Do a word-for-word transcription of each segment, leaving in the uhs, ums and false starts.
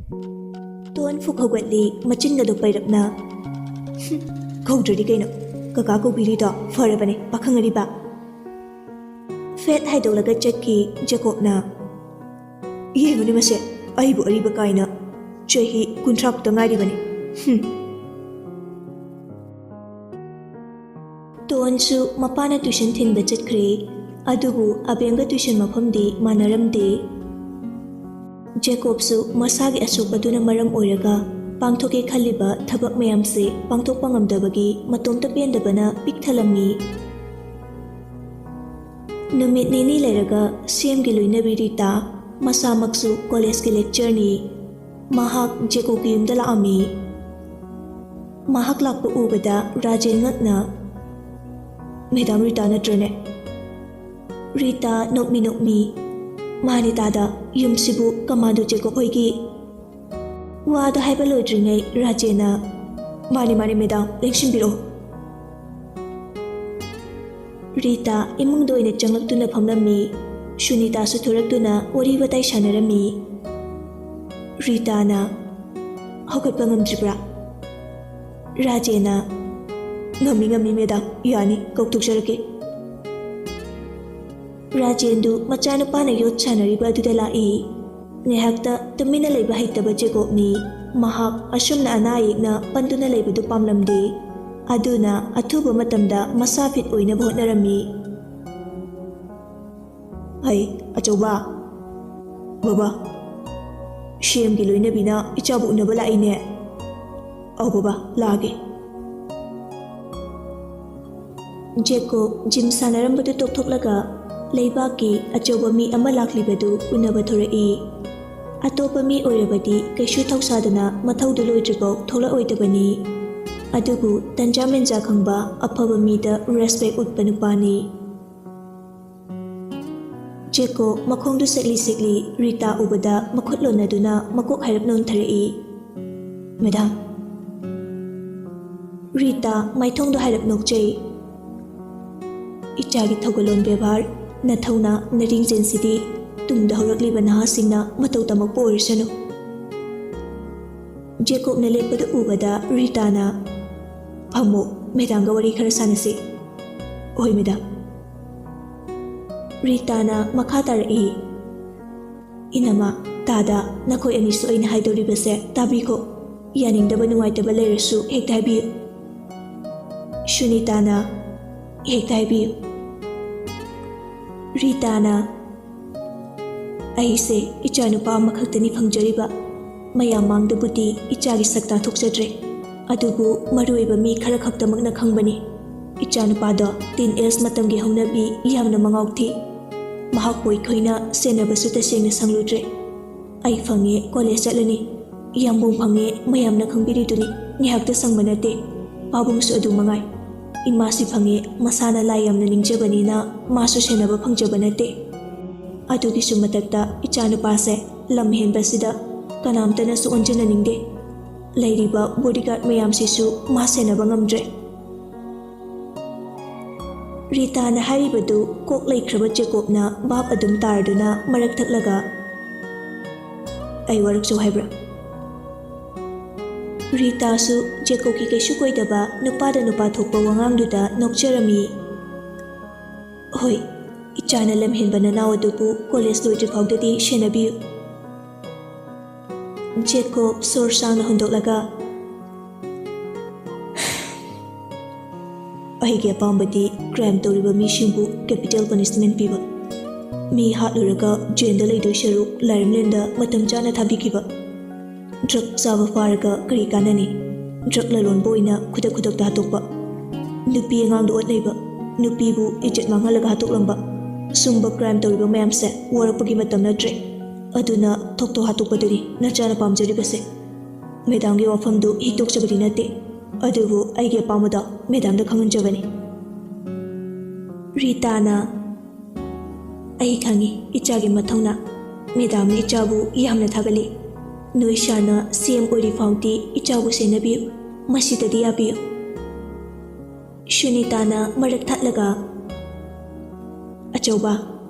Tone ꯐꯨꯛ ꯍꯧꯒꯠꯂꯤ, ꯃꯆꯤꯟꯒꯗꯣ ꯄꯩꯔꯞꯅ꯫ "ꯍꯨꯝ, ꯀꯧꯗ꯭ꯔꯗꯤ ꯀꯩꯅꯣ? ꯀꯀꯥ ꯀꯧꯕꯤꯔꯤꯗꯣ ꯐꯔꯕꯅꯦ, ꯄꯥꯈꯪ ꯑꯔꯤꯕ꯫" ꯐꯦꯠ ꯍꯥꯏꯗꯣꯛꯂꯒ ꯆꯠꯈꯤ ꯖꯦꯀꯣꯕꯅ꯫ "ꯌꯦꯡꯉꯨꯅꯦ ꯃꯁꯦ, ꯑꯩꯕꯨ ꯑꯔꯤꯕ ꯀꯥꯏꯅ꯫ ꯆꯍꯤ ꯀꯨꯟꯊ꯭ꯔꯥ ꯈꯛꯇ ꯉꯥꯏꯔꯤꯕꯅꯤ꯫ ꯍꯨꯝ꯫" ꯇꯣꯟꯁꯨ ꯃꯄꯥꯅ ꯇ꯭ꯌꯨꯁꯟ ꯊꯤꯟꯕ ꯆꯠꯈ꯭ꯔꯦ꯫ ꯑꯗꯨꯕꯨ ꯑꯕꯦꯝꯒ ꯇ꯭ꯌꯨꯁꯟ ꯃꯐꯝꯗꯤ ꯃꯥꯟꯅꯔꯝꯗꯦ꯫ ꯖꯦꯀꯣꯕꯁꯨ ꯃꯁꯥꯒꯤ ꯑꯁꯣꯛꯄꯗꯨꯅ ꯃꯔꯝ ꯑꯣꯏꯔꯒ ꯄꯥꯡꯊꯣꯛꯀꯦ ꯈꯜꯂꯤꯕ ꯊꯕꯛ ꯃꯌꯥꯝꯁꯦ ꯄꯥꯡꯊꯣꯛꯄ ꯉꯝꯗꯕꯒꯤ ꯃꯇꯣꯝꯇ ꯄꯦꯟꯗꯕꯅ ꯄꯤꯛ ꯊꯜꯂꯝꯃꯤ꯫ ꯅꯨꯃꯤꯠ ꯅꯤꯅꯤ ꯂꯩꯔꯒ ꯁꯦꯝꯒꯤ ꯂꯣꯏꯅꯕꯤ ꯔꯤꯇꯥ, ꯃꯁꯥꯃꯛꯁꯨ ꯀꯣꯂꯦꯖꯀꯤ ꯂꯦꯛꯆꯔꯅꯤ, ꯃꯍꯥꯛ ꯖꯦꯀꯣꯕꯀꯤ ꯌꯨꯝꯗ ꯂꯥꯛꯑꯝꯃꯤ꯫ ꯃꯍꯥꯛ ꯂꯥꯛꯄ ꯎꯕꯗ ꯔꯥꯖꯦꯟ ꯉꯛꯅ, "ꯃꯦꯗꯥꯝ ꯔꯤꯇꯥ ꯅꯠꯇ꯭ꯔꯅꯦ?" ꯔꯤꯇꯥ ꯅꯣꯛꯃꯤ ꯅꯣꯛꯃꯤ, "ꯃꯥꯅꯤ ꯇꯥꯗ, ꯌꯨꯝꯁꯤꯕꯨ ꯀꯃꯥꯟꯗꯣ ꯖꯦꯀꯣꯕ ꯍꯣꯏꯒꯤ?" ꯋꯥꯗꯣ ꯍꯥꯏꯕ ꯂꯣꯏꯗ꯭ꯔꯤꯉꯩ ꯔꯥꯖꯦꯟꯅ, "ꯃꯥꯅꯤ, ꯃꯥꯅꯤ, ꯃꯦꯗꯥꯝ, ꯂꯦꯡꯁꯤꯟꯕꯤꯔꯛꯑꯣ꯫" ꯔꯤꯇꯥ ꯏꯃꯨꯡꯗ ꯑꯣꯏꯅ ꯆꯪꯂꯛꯇꯨꯅ ꯐꯝꯂꯝꯃꯤ꯫ ꯁꯨꯅꯤꯇꯥꯁꯨ ꯊꯣꯔꯛꯇꯨꯅ ꯋꯥꯔꯤ ꯋꯥꯇꯥꯏ ꯁꯥꯟꯅꯔꯝꯃꯤ꯫ ꯔꯤꯇꯥꯅ, "ꯍꯧꯒꯠꯄ ꯉꯝꯗ꯭ꯔꯤꯕ꯭ꯔꯥ?" ꯔꯥꯖꯦꯟꯅ, "ꯉꯝꯃꯤ, ꯉꯝꯃꯤ, ꯃꯦꯗꯥꯝ, ꯌꯥꯅꯤ, ꯀꯧꯊꯣꯛꯆꯔꯛꯀꯦ꯫" ꯔꯥꯖꯦꯟꯗꯨ ꯃꯆꯥꯅꯨꯄꯥꯅ ꯌꯣꯠ ꯁꯥꯟꯅꯔꯤꯕ ꯑꯗꯨꯗ ꯂꯥꯛꯏ꯫ ꯉꯥꯏꯍꯥꯛꯇ ꯇꯨꯃꯤꯟꯅ ꯂꯩꯕ ꯍꯩꯇꯕ ꯖꯦꯀꯣꯕꯅꯤ꯫ ꯃꯍꯥꯛ ꯑꯁꯨꯝꯅ ꯑꯅꯥ ꯑꯌꯦꯛꯅ ꯄꯟꯗꯨꯅ ꯂꯩꯕꯗꯨ ꯄꯥꯝꯂꯝꯗꯦ꯫ ꯑꯗꯨꯅ ꯑꯊꯨꯕ ꯃꯇꯝꯗ ꯃꯁꯥ ꯐꯤꯠ ꯑꯣꯏꯅꯕ ꯍꯣꯠꯅꯔꯝꯃꯤ꯫ "ꯍꯩ, ꯑꯆꯧꯕ꯫ ꯕꯕꯥ, ꯁꯦꯝꯒꯤ ꯂꯣꯏꯅꯕꯤꯅ ꯏꯆꯥꯕꯨ ꯎꯅꯕ ꯂꯥꯛꯏꯅꯦ꯫ ꯑꯧ ꯕꯕꯥ, ꯂꯥꯛꯑꯒꯦ꯫" ꯖꯦꯀꯣꯕ ꯖꯤꯝ ꯁꯥꯟꯅꯔꯝꯕꯗꯨ ꯇꯣꯛꯊꯣꯛꯂꯒ ꯂꯩꯕꯥꯛꯀꯤ ꯑꯆꯧꯕ ꯃꯤ ꯑꯃ ꯂꯥꯛꯂꯤꯕꯗꯨ ꯎꯅꯕ ꯊꯣꯔꯛꯏ꯫ ꯑꯇꯣꯞꯄ ꯃꯤ ꯑꯣꯏꯔꯕꯗꯤ ꯀꯩꯁꯨ ꯊꯧꯁꯥꯗꯅ ꯃꯊꯧꯗꯨ ꯂꯣꯏꯗ꯭ꯔꯤꯐꯥꯎ ꯊꯣꯛꯂꯛꯑꯣꯏꯗꯕꯅꯤ꯫ ꯑꯗꯨꯕꯨ ꯇꯟꯖꯥ ꯃꯦꯟꯖꯥ ꯈꯪꯕ ꯑꯐꯕ ꯃꯤꯗ ꯔꯦꯁꯄꯦꯛ ꯎꯠꯄ ꯅꯨꯄꯥꯅꯤ꯫ ꯖꯦꯀꯣꯕ ꯃꯈꯣꯡꯗꯨ ꯁꯦꯛꯂꯤ ꯁꯦꯛꯂꯤ ꯔꯤꯇꯥ ꯎꯕꯗ ꯃꯈꯨꯠ ꯂꯣꯟꯅꯗꯨꯅ ꯃꯀꯣꯛ ꯍꯥꯏꯔꯞ ꯅꯣꯟꯊꯔꯛꯏ꯫ "ꯃꯦꯗꯥꯝ꯫" ꯔꯤꯇꯥ ꯃꯥꯏꯊꯣꯡꯗꯨ ꯍꯥꯏꯔꯞ ꯅꯣꯛꯆꯩ꯫ "ꯏꯆꯥꯒꯤ ꯊꯧꯒꯜꯂꯣꯟ ꯕꯦꯕꯥꯔ, ꯅꯊꯧꯅꯥ, ꯅꯔꯤꯡꯖꯦꯜꯁꯤꯗꯤ ꯇꯨꯡꯗ ꯍꯧꯔꯛꯂꯤꯕ ꯅꯍꯥꯁꯤꯡꯅ ꯃꯇꯧ ꯇꯝꯃꯛꯄ ꯑꯣꯏꯔꯁꯅꯨ꯫" ꯖꯦꯀꯣꯕꯅ ꯂꯦꯞꯄꯗꯨ ꯎꯕꯗ ꯔꯤꯇꯥꯅ, "ꯐꯝꯃꯨ, ꯃꯦꯗꯥꯝꯒ ꯋꯥꯔꯤ ꯈꯔ ꯁꯥꯟꯅꯁꯤ꯫" "ꯍꯣꯏ, ꯃꯦꯗꯥꯝ꯫" ꯔꯤꯇꯥꯅ ꯃꯈꯥ ꯇꯥꯔꯛꯏ, "ꯏꯅꯝꯃ, ꯇꯥꯗ, ꯅꯈꯣꯏ ꯑꯅꯤꯁꯨ ꯑꯩꯅ ꯍꯥꯏꯗꯧꯔꯤꯕꯁꯦ ꯇꯥꯕꯤꯈꯣ꯫ ꯌꯥꯅꯤꯡꯗꯕ, ꯅꯨꯡꯉꯥꯏꯇꯕ ꯂꯩꯔꯁꯨ ꯍꯦꯛꯇ ꯍꯥꯏꯕꯤꯌꯨ꯫" ꯁꯨꯅꯤꯇꯥꯅ, "ꯍꯦꯛꯇ ꯍꯥꯏꯕꯤꯌꯨ꯫" ꯔꯤꯇꯥꯅ, "ꯑꯩꯁꯦ ꯏꯆꯥꯅꯨꯄꯥ ꯑꯃꯈꯛꯇꯅꯤ ꯐꯪꯖꯔꯤꯕ꯫ ꯃꯌꯥꯝ ꯃꯥꯡꯗꯕꯨꯗꯤ ꯏꯆꯥꯒꯤ ꯁꯛ ꯇꯥꯊꯣꯛꯆꯗ꯭ꯔꯦ, ꯑꯗꯨꯕꯨ ꯃꯔꯨꯑꯣꯏꯕ ꯃꯤ ꯈꯔ ꯈꯛꯇꯃꯛꯅ ꯈꯪꯕꯅꯤ꯫ ꯏꯆꯥꯅꯨꯄꯥꯗꯣ teen age ꯃꯇꯝꯒꯤ ꯍꯧꯅꯕꯤ ꯌꯥꯝꯅ ꯃꯉꯥꯎ ꯊꯤ꯫ ꯃꯍꯥꯛꯄꯨ ꯑꯩꯈꯣꯏꯅ ꯁꯦꯟꯅꯕꯁꯨ ꯇꯁꯦꯡꯅ ꯁꯪꯂꯨꯗ꯭ꯔꯦ꯫ ꯑꯩ ꯐꯪꯉꯦ, ꯀꯣꯂꯦꯖ ꯆꯠꯂꯅꯤ꯫ ꯌꯥꯝꯕꯨꯡ ꯐꯪꯉꯦ, ꯃꯌꯥꯝꯅ ꯈꯪꯕꯤꯔꯤꯗꯨꯅꯤ꯫ ꯉꯥꯏꯍꯥꯛꯇ ꯁꯪꯕ ꯅꯠꯇꯦ꯫ ꯄꯥꯕꯨꯡꯁꯨ ꯑꯗꯨ ꯃꯉꯥꯏ꯫ ꯏꯃꯥꯁꯤ ꯐꯪꯉꯦ, ꯃꯁꯥꯅ ꯂꯥꯏ ꯌꯥꯝꯅ ꯅꯤꯡꯖꯕꯅꯤꯅ ꯃꯥꯁꯨ ꯁꯦꯟꯅꯕ ꯐꯪꯖꯕ ꯅꯠꯇꯦ꯫ ꯑꯗꯨꯒꯤꯁꯨ ꯃꯊꯛꯇ ꯏꯆꯥꯅꯨꯄꯥꯁꯦ ꯂꯝ ꯍꯦꯟꯕꯁꯤꯗ ꯀꯅꯥꯝꯇꯅꯁꯨ ꯑꯣꯟꯁꯤꯟꯅꯅꯤꯡꯗꯦ꯫ ꯂꯩꯔꯤꯕ bodyguard ꯃꯌꯥꯝꯁꯤꯁꯨ ꯃꯥ ꯁꯦꯟꯅꯕ ꯉꯝꯗ꯭ꯔꯦ꯫" ꯔꯤꯇꯥꯅ ꯍꯥꯏꯔꯤꯕꯗꯨ ꯀꯣꯛ ꯂꯩꯈ꯭ꯔꯕ ꯖꯦꯀꯣꯕꯅ ꯚꯥꯞ ꯑꯗꯨꯝ ꯇꯥꯔꯗꯨꯅ ꯃꯔꯛ ꯊꯠꯂꯒ, "ꯑꯩ ꯋꯥꯔꯛꯆꯧ ꯍꯥꯏꯕ꯭ꯔꯥ?" ꯔꯤꯇꯥꯁꯨ ꯖꯦꯀꯣꯕꯀꯤ ꯀꯩꯁꯨ ꯀꯣꯏꯗꯕ ꯅꯨꯄꯥꯗ ꯅꯨꯄꯥ ꯊꯣꯛꯄ ꯋꯥꯉꯥꯡꯗꯨꯗ ꯅꯣꯛꯆꯔꯝꯃꯤ꯫ "ꯍꯣꯏ, ꯏꯆꯥꯅ ꯂꯝꯍꯦꯟꯕ ꯅꯅꯥꯎ ꯑꯗꯨꯕꯨ ꯀꯣꯂꯦꯖ ꯂꯣꯏꯗ꯭ꯔꯤ ꯐꯥꯎꯗꯗꯤ ꯁꯦꯟꯅꯕꯤꯌꯨ꯫" ꯖꯦꯀꯣꯕ ꯁꯣꯔ ꯁꯥꯡꯅ ꯍꯣꯟꯗꯣꯛꯂꯒ, "ꯑꯩꯒꯤ ꯑꯄꯥꯝꯕꯗꯤ crime ꯇꯧꯔꯤꯕ ꯃꯤꯁꯤꯡꯕꯨ capital punishment ꯄꯤꯕ꯫ ꯃꯤ ꯍꯥꯠꯂꯨꯔꯒ ꯖꯦꯜꯗ ꯂꯩꯗꯣꯏ ꯁꯔꯨꯛ ꯂꯥꯏꯔꯤꯛꯂꯦꯟꯗ ꯃꯇꯝ ꯆꯥꯅ ꯊꯥꯕꯤꯈꯤꯕ꯫ Drug ꯆꯥꯕ ꯐꯥꯔꯒ ꯀꯔꯤ ꯀꯥꯟꯅꯅꯤ? Drug ꯂꯂꯣꯟꯕ ꯑꯣꯏꯅ ꯈꯨꯗꯛ ꯈꯨꯗꯛꯇ ꯍꯥꯠꯇꯣꯛꯄ꯫ ꯅꯨꯄꯤ ꯑꯉꯥꯡꯗ ꯑꯣꯠ ꯅꯩꯕ, ꯅꯨꯄꯤꯕꯨ ꯏꯖꯠ ꯃꯥꯡꯍꯜꯂꯒ ꯍꯥꯠꯇꯣꯛꯂꯝꯕ꯫ ꯁꯨꯝꯕ crime ꯇꯧꯔꯤꯕ ꯃꯌꯥꯝꯁꯦ ꯋꯥꯔꯛꯄꯒꯤ ꯃꯇꯝ ꯅꯠꯇ꯭ꯔꯦ꯫ ꯑꯗꯨꯅ ꯊꯣꯛ ꯊꯣꯛ ꯍꯥꯠꯇꯣꯛꯄꯗꯨꯅꯤ ꯅꯆꯥꯅ ꯄꯥꯝꯖꯔꯤꯕꯁꯦ꯫ ꯃꯦꯗꯥꯝꯒꯤ ꯋꯥꯐꯝꯗꯨ ꯍꯤꯛꯇꯣꯛꯆꯕꯗꯤ ꯅꯠꯇꯦ, ꯑꯗꯨꯕꯨ ꯑꯩꯒꯤ ꯑꯄꯥꯝꯕꯗꯣ ꯃꯦꯗꯥꯝꯗ ꯈꯪꯍꯟꯖꯕꯅꯤ꯫" ꯔꯤꯇꯥꯅ, "ꯑꯩ ꯈꯪꯏ, ꯏꯆꯥꯒꯤ ꯃꯊꯧꯅꯥ꯫ ꯃꯦꯗꯥꯝꯅ ꯏꯆꯥꯕꯨ ꯌꯥꯝꯅ ꯊꯥꯒꯠꯂꯤ꯫ ꯅꯣꯏ ꯁꯥꯔꯅ C M ꯑꯣꯏꯔꯤ ꯐꯥꯎꯗꯤ ꯏꯆꯥꯕꯨ ꯁꯦꯟꯅꯕꯤꯌꯨ, ꯃꯁꯤꯗꯗꯤ ꯌꯥꯕꯤꯌꯨ꯫" ꯁꯨꯅꯤꯇꯥꯅ ꯃꯔꯛ ꯊꯠꯂꯒ, "ꯑꯆꯧꯕ,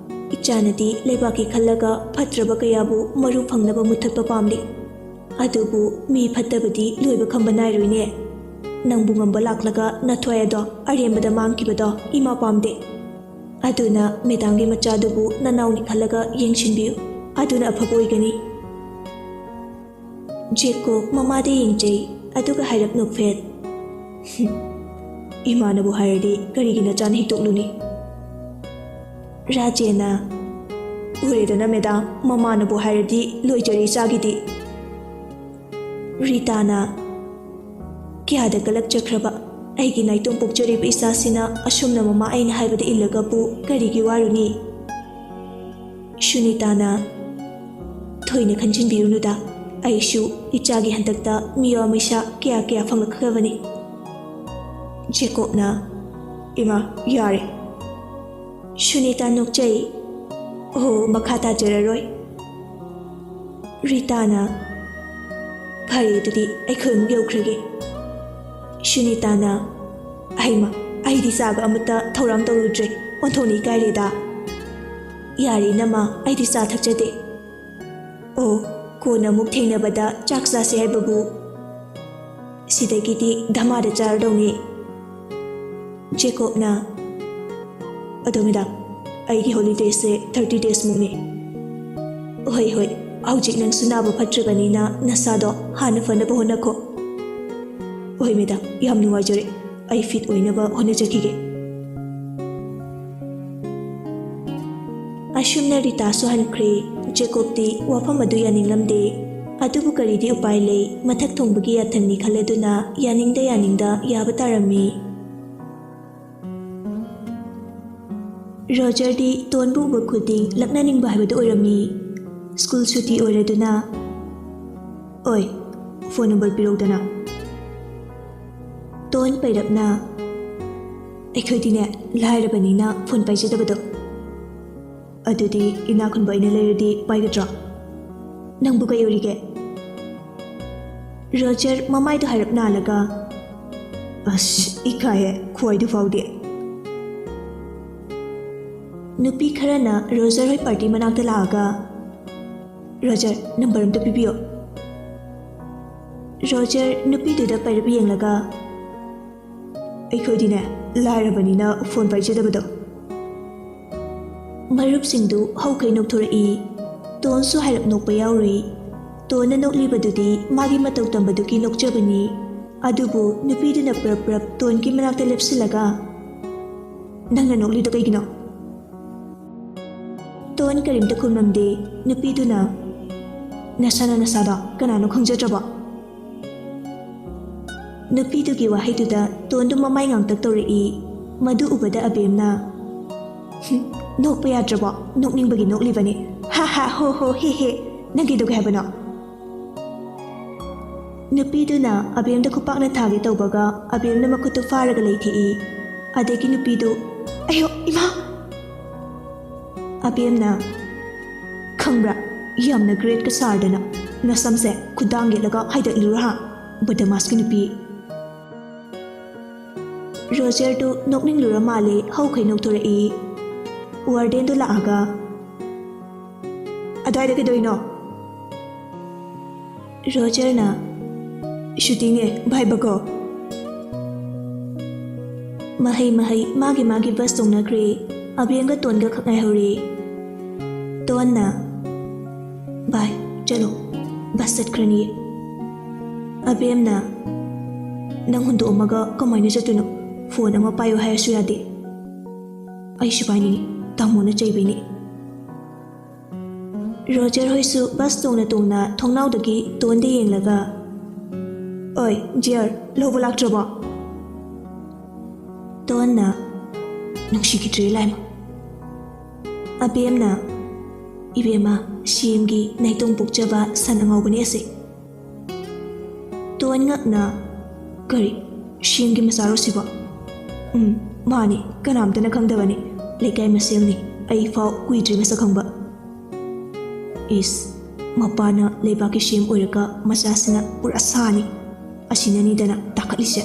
ꯏꯆꯥꯅꯗꯤ ꯂꯩꯕꯥꯛꯀꯤ ꯈꯜꯂꯒ ꯐꯠꯇ꯭ꯔꯕ ꯀꯌꯥꯕꯨ ꯃꯔꯨ ꯐꯪꯅꯕ ꯃꯨꯠꯊꯠꯄ ꯄꯥꯝꯂꯤ꯫ ꯑꯗꯨꯕꯨ ꯃꯤ ꯐꯠꯇꯕꯗꯤ ꯂꯣꯏꯕ ꯈꯝꯕ ꯅꯥꯏꯔꯣꯏꯅꯦ꯫ ꯅꯪꯕꯨ ꯉꯝꯕ ꯂꯥꯛꯂꯒ ꯅꯊ꯭ꯋꯥꯏ ꯑꯗꯣ ꯑꯔꯦꯝꯕꯗ ꯃꯥꯡꯈꯤꯕꯗꯣ ꯏꯃꯥ ꯄꯥꯝꯗꯦ꯫ ꯑꯗꯨꯅ ꯃꯦꯗꯥꯝꯒꯤ ꯃꯆꯥꯗꯨꯕꯨ ꯅꯅꯥꯎꯅꯤ ꯈꯜꯂꯒ ꯌꯦꯡꯁꯤꯟꯕꯤꯌꯨ꯫ ꯑꯗꯨꯅ ꯑꯐꯕ ꯑꯣꯏꯒꯅꯤ꯫ ꯖꯦꯀꯣꯕ ꯃꯃꯥꯗ ꯌꯦꯡꯖꯩ, ꯑꯗꯨꯒ ꯍꯥꯏꯔꯞ ꯅꯣꯛꯐꯦꯠ꯫ "ꯏꯃꯥꯅꯕꯨ ꯍꯥꯏꯔꯗꯤ ꯀꯔꯤꯒꯤ ꯅꯆꯥꯅ ꯍꯤꯛꯇꯣꯛꯂꯨꯅꯤ?" ꯔꯥꯖꯦꯅ, "ꯎꯔꯦꯗꯅ ꯃꯦꯗꯥꯝ, ꯃꯃꯥꯅꯕꯨ ꯍꯥꯏꯔꯗꯤ ꯂꯣꯏꯖꯔꯦ ꯏꯆꯥꯒꯤꯗꯤ꯫" ꯔꯤꯇꯥꯅ, "ꯀꯌꯥꯗ ꯀꯂꯛꯆꯈ꯭ꯔꯕ ꯑꯩꯒꯤ ꯅꯥꯏꯇꯣꯝ ꯄꯣꯛꯆꯔꯤꯕ ꯏꯆꯥꯁꯤꯅ ꯑꯁꯨꯝꯅ ꯃꯃꯥ ꯑꯩꯅ ꯍꯥꯏꯕꯗ ꯏꯜꯂꯒꯕꯨ ꯀꯔꯤꯒꯤ ꯋꯥꯔꯨꯅꯤ?" ꯁꯨꯅꯤꯇꯥꯅ, "ꯊꯣꯏꯅ ꯈꯟꯖꯤꯟꯕꯤꯔꯨꯅꯨꯗ, ꯑꯩꯁꯨ ꯏꯆꯥꯒꯤ ꯍꯟꯗꯛꯇ ꯃꯤꯋꯥ ꯃꯩꯁꯥ ꯀꯌꯥ ꯀꯌꯥ ꯐꯪꯂꯛꯈ꯭ꯔꯕꯅꯤ꯫" ꯖꯦꯀꯣꯕꯅ, "ꯏꯃꯥ, ꯌꯥꯔꯦ꯫" ꯁꯨꯅꯤꯇꯥ ꯅꯣꯛꯆꯩ, "ꯑꯣ, ꯃꯈꯥ ꯇꯥꯖꯔꯔꯣꯏ꯫" ꯔꯤꯇꯥꯅ, "ꯐꯔꯦ, ꯑꯗꯨꯗꯤ ꯑꯩꯈꯣꯏ ꯑꯃꯨꯛ ꯌꯧꯈ꯭ꯔꯒꯦ꯫" ꯁꯨꯅꯤꯇꯥꯅ, "ꯑꯍꯩꯃ, ꯑꯩꯗꯤ ꯆꯥꯒ ꯑꯃꯠꯇ ꯊꯧꯔꯥꯡ ꯇꯧꯔꯨꯗ꯭ꯔꯦ, ꯑꯣꯟꯊꯣꯛꯅ ꯏꯀꯥꯏꯔꯦꯗ꯫" "ꯌꯥꯔꯦ ꯏꯅꯝꯃ, ꯑꯩꯗꯤ ꯆꯥ ꯊꯛꯆꯗꯦ꯫" "ꯑꯣ, ꯀꯣꯟꯅ ꯑꯃꯨꯛ ꯊꯦꯡꯅꯕꯗ ꯆꯥꯛ ꯆꯥꯁꯦ ꯍꯥꯏꯕꯕꯨ?" "ꯁꯤꯗꯒꯤꯗꯤ ꯙꯃꯥꯗ ꯆꯥꯔꯗꯧꯅꯤ꯫" ꯖꯦꯀꯣꯕꯅ, "ꯑꯗꯣ ꯃꯦꯗꯥꯝ, ꯑꯩꯒꯤ ꯍꯣꯂꯤꯗꯦꯁꯦ ꯊꯥꯔꯇꯤ ꯗꯦꯖꯃꯨꯛꯅꯤ꯫" "ꯍꯣꯏ, ꯍꯣꯏ, ꯍꯧꯖꯤꯛ ꯅꯪꯁꯨ ꯅꯥꯕ ꯐꯠꯇ꯭ꯔꯤꯕꯅꯤꯅ ꯅꯁꯥꯗꯣ ꯍꯥꯟꯅ ꯐꯅꯕ ꯍꯣꯠꯅꯈꯣ꯫" "ꯍꯣꯏ ꯃꯦꯗꯥꯝ, ꯌꯥꯝ ꯅꯨꯡꯉꯥꯏꯖꯔꯦ꯫ ꯑꯩ ꯐꯤꯠ ꯑꯣꯏꯅꯕ ꯍꯣꯠꯅꯖꯈꯤꯒꯦ꯫" ꯑꯁꯨꯝꯅ ꯔꯤꯇꯥꯁꯨ ꯍꯟꯈ꯭ꯔꯦ꯫ ꯖꯦꯀꯣꯕꯇꯤ ꯋꯥꯐꯝ ꯑꯗꯨ ꯌꯥꯅꯤꯡꯂꯝꯗꯦ꯫ ꯑꯗꯨꯕꯨ ꯀꯔꯤꯗꯤ ꯎꯄꯥꯏ ꯂꯩ? ꯃꯊꯛ ꯊꯣꯡꯕꯒꯤ ꯌꯥꯊꯪꯅꯤ ꯈꯜꯂꯗꯨꯅ ꯌꯥꯅꯤꯡꯗ ꯌꯥꯅꯤꯡꯗ ꯌꯥꯕ ꯇꯥꯔꯝꯃꯤ꯫ ꯔꯣꯖꯔꯗꯤ ꯇꯣꯟꯕꯨ ꯎꯕ ꯈꯨꯗꯤꯡ ꯂꯛꯅꯅꯤꯡꯕ ꯍꯥꯏꯕꯗꯨ ꯑꯣꯏꯔꯝꯃꯤ꯫ ꯁ꯭ꯀꯨꯜ ꯁꯨꯇꯤ ꯑꯣꯏꯔꯗꯨꯅ, "ꯑꯣꯏ, ꯐꯣꯟ ꯅꯝꯕꯔ ꯄꯤꯔꯧꯗꯅ꯫" ꯇꯣꯟ ꯄꯩꯔꯞꯅ, "ꯑꯩꯈꯣꯏꯗꯤꯅꯦ, ꯂꯥꯏꯔꯕꯅꯤꯅ ꯐꯣꯟ ꯄꯥꯏꯖꯗꯕꯗꯣ꯫" "ꯑꯗꯨꯗꯤ ꯏꯅꯥꯛ ꯈꯨꯟꯕ ꯑꯩꯅ ꯂꯩꯔꯗꯤ ꯄꯥꯏꯒꯗ꯭ꯔꯣ? ꯅꯪꯕꯨ ꯀꯩ ꯑꯣꯏꯔꯤꯒꯦ?" ꯔꯣꯖꯔ ꯃꯃꯥꯏꯗꯣ ꯍꯥꯏꯔꯞ ꯅꯥꯜꯂꯒ, "ꯑꯁ, ꯏꯀꯥꯏꯍꯦ, ꯈꯨꯍꯥꯏꯗꯨ ꯐꯥꯎꯗꯤ꯫" ꯅꯨꯄꯤ ꯈꯔꯅ ꯔꯣꯖꯔ ꯍꯣꯏ ꯄꯥꯔꯇꯤ ꯃꯅꯥꯛꯇ ꯂꯥꯛꯑꯒ, "ꯔꯣꯖꯔ, ꯅꯝꯕꯔ ꯑꯝꯇ ꯄꯤꯕꯤꯌꯣ꯫" ꯔꯣꯖꯔ ꯅꯨꯄꯤꯗꯨꯗ ꯄꯩꯔꯞ ꯌꯦꯡꯂꯒ, "ꯑꯩꯈꯣꯏꯗꯤꯅꯦ, ꯂꯥꯏꯔꯕꯅꯤꯅ ꯐꯣꯟ ꯄꯥꯏꯖꯗꯕꯗꯣ꯫" ꯃꯔꯨꯞꯁꯤꯡꯗꯨ ꯍꯧꯈꯩ ꯅꯣꯛꯊꯣꯔꯛꯏ꯫ ꯇꯣꯟꯁꯨ ꯍꯥꯏꯔꯞ ꯅꯣꯛꯄ ꯌꯥꯎꯔꯨꯏ꯫ ꯇꯣꯟꯅ ꯅꯣꯛꯂꯤꯕꯗꯨꯗꯤ ꯃꯥꯒꯤ ꯃꯇꯧ ꯇꯝꯕꯗꯨꯒꯤ ꯅꯣꯛꯆꯕꯅꯤ꯫ ꯑꯗꯨꯕꯨ ꯅꯨꯄꯤꯗꯨꯅ ꯄ꯭ꯔꯞ ꯄ꯭ꯔꯞ ꯇꯣꯟꯒꯤ ꯃꯅꯥꯛꯇ ꯂꯦꯞꯁꯤꯜꯂꯒ, "ꯅꯪꯅ ꯅꯣꯛꯂꯤꯗꯣ ꯀꯩꯒꯤꯅꯣ?" ꯇꯣꯟ ꯀꯔꯤꯝꯇ ꯈꯨꯝꯂꯝꯗꯦ꯫ ꯅꯨꯄꯤꯗꯨꯅ, "ꯅꯁꯥꯅ ꯅꯁꯥꯗꯣ ꯀꯅꯥꯅꯣ ꯈꯪꯖꯗ꯭ꯔꯕꯣ?" ꯅꯨꯄꯤꯗꯨꯒꯤ ꯋꯥꯍꯩꯗꯨꯗ ꯇꯣꯟꯗꯨ ꯃꯃꯥꯏ ꯉꯥꯡꯇꯛ ꯇꯧꯔꯛꯏ꯫ ꯃꯗꯨ ꯎꯕꯗ ꯑꯕꯦꯝꯅ, "ꯍꯨꯝ, ꯅꯣꯛꯄ ꯌꯥꯗ꯭ꯔꯕꯣ? ꯅꯣꯛꯅꯤꯡꯕꯒꯤ ꯅꯣꯛꯂꯤꯕꯅꯤ꯫ ꯍꯥ ꯍꯥ ꯍꯣ ꯍꯣ ꯍꯦ ꯍꯦ꯫ ꯅꯪꯒꯤꯗꯨ ꯀꯩ ꯍꯥꯏꯕꯅꯣ?" ꯅꯨꯄꯤꯗꯨꯅ ꯑꯕꯦꯝꯗ ꯈꯨꯄꯥꯛꯅ ꯊꯥꯒꯦ ꯇꯧꯕꯒ ꯑꯕꯦꯝꯅ ꯃꯈꯨꯠꯇꯨ ꯐꯥꯔꯒ ꯂꯩꯊꯦꯛꯏ꯫ ꯑꯗꯒꯤ ꯅꯨꯄꯤꯗꯨ, "ꯑꯌꯣ, ꯏꯃꯥ!" ꯑꯕꯦꯝꯅ, "ꯈꯪꯕ꯭ꯔꯥ, ꯌꯥꯝꯅ ꯒ꯭ꯔꯦꯠꯀ ꯁꯥꯔꯗꯅ ꯅꯁꯝꯁꯦ ꯈꯨꯗꯥꯡ ꯌꯦꯠꯂꯒ ꯍꯥꯏꯗꯠꯂꯨꯔꯥ, ꯍꯥ? ꯕꯗꯃꯥꯁꯀꯤ ꯅꯨꯄꯤ!" ꯔꯣꯖꯔꯗꯨ ꯅꯣꯛꯅꯤꯡꯂꯨꯔ ꯃꯥꯜꯂꯦ, ꯍꯧꯈꯩ ꯅꯣꯛꯊꯣꯔꯛꯏ꯫ ꯋꯥꯔꯗꯦꯟꯗꯨ ꯂꯥꯛꯑꯒ, "ꯑꯗ꯭ꯋꯥꯏꯗ ꯀꯩꯗꯧꯔꯤꯅꯣ?" ꯔꯣꯖꯔꯅ, "ꯁꯨꯇꯤꯅꯦ, bye bye ꯀꯣ꯫" ꯃꯍꯩ ꯃꯍꯩ ꯃꯥꯒꯤ ꯃꯥꯒꯤ ꯕꯁ ꯇꯣꯡꯅꯈ꯭ꯔꯦ꯫ ꯑꯕꯦꯝꯒ ꯇꯣꯟꯒ ꯈꯛ ꯉꯥꯏꯍꯧꯔꯦ꯫ ꯇꯣꯟꯅ, "ꯚꯥꯏ, ꯆꯠꯂꯣ, ꯕꯁ ꯆꯠꯈ꯭ꯔꯅꯤ꯫" ꯑꯕꯦꯝꯅ, "ꯅꯪ ꯍꯨꯟꯗꯣꯛꯑꯝꯃꯒ ꯀꯃꯥꯏꯅ ꯆꯠꯇꯣꯏꯅꯣ? ꯐꯣꯟ ꯑꯃ ꯄꯥꯏꯌꯨ ꯍꯥꯏꯔꯁꯨ ꯌꯥꯗꯦ꯫" "ꯑꯩꯁꯨ ꯄꯥꯏꯅꯤꯡꯉꯤ, ꯇꯥꯃꯣꯅ ꯆꯩꯕꯩꯅꯦ꯫" ꯔꯣꯖꯔ ꯍꯣꯏꯁꯨ ꯕꯁ ꯇꯣꯡꯅ ꯇꯣꯡꯅ ꯊꯣꯡꯅꯥꯎꯗꯒꯤ ꯇꯣꯟꯗ ꯌꯦꯡꯂꯒ, "ꯑꯣꯏ, ꯖꯤꯌꯔ, ꯂꯧꯕ ꯂꯥꯛꯇ꯭ꯔꯕꯣ?" ꯇꯣꯟꯅ, "ꯅꯨꯡꯁꯤꯈꯤꯗ꯭ꯔꯦ ꯂꯥꯏꯃ꯫" ꯑꯕꯦꯝꯅ, "ꯏꯕꯦꯝꯃ, ꯁꯤ ꯑꯦꯝꯒꯤ ꯅꯥꯏꯇꯣꯝ ꯄꯣꯛꯆꯕ ꯁꯟ ꯑꯉꯧꯕꯅꯦ ꯑꯁꯦ꯫" ꯇꯣꯟ ꯉꯛꯅ, "ꯀꯔꯤ? ꯁꯤ ꯑꯦꯝꯒꯤ ꯃꯆꯥꯔꯣ ꯁꯤꯕꯣ?" "ꯎꯝ, ꯃꯥꯅꯤ, ꯀꯅꯥꯝꯇꯅ ꯈꯪꯗꯕꯅꯤ, ꯂꯩꯀꯥꯏ ꯃꯁꯦꯜꯅꯤ, ꯑꯩ ꯐꯥꯎ ꯀꯨꯏꯗ꯭ꯔꯤ ꯃꯁꯛ ꯈꯪꯕ꯫" "ꯏꯁ, ꯃꯄꯥꯅ ꯂꯩꯕꯥꯛꯀꯤ ꯁꯤ ꯑꯦꯝ ꯑꯣꯏꯔꯒ ꯃꯆꯥꯁꯤꯅ ꯄꯨꯔꯥ ꯁꯥꯅꯤ, ꯑꯁꯤꯅꯅꯤꯗꯅ ꯇꯥꯈꯠꯂꯤꯁꯦ꯫"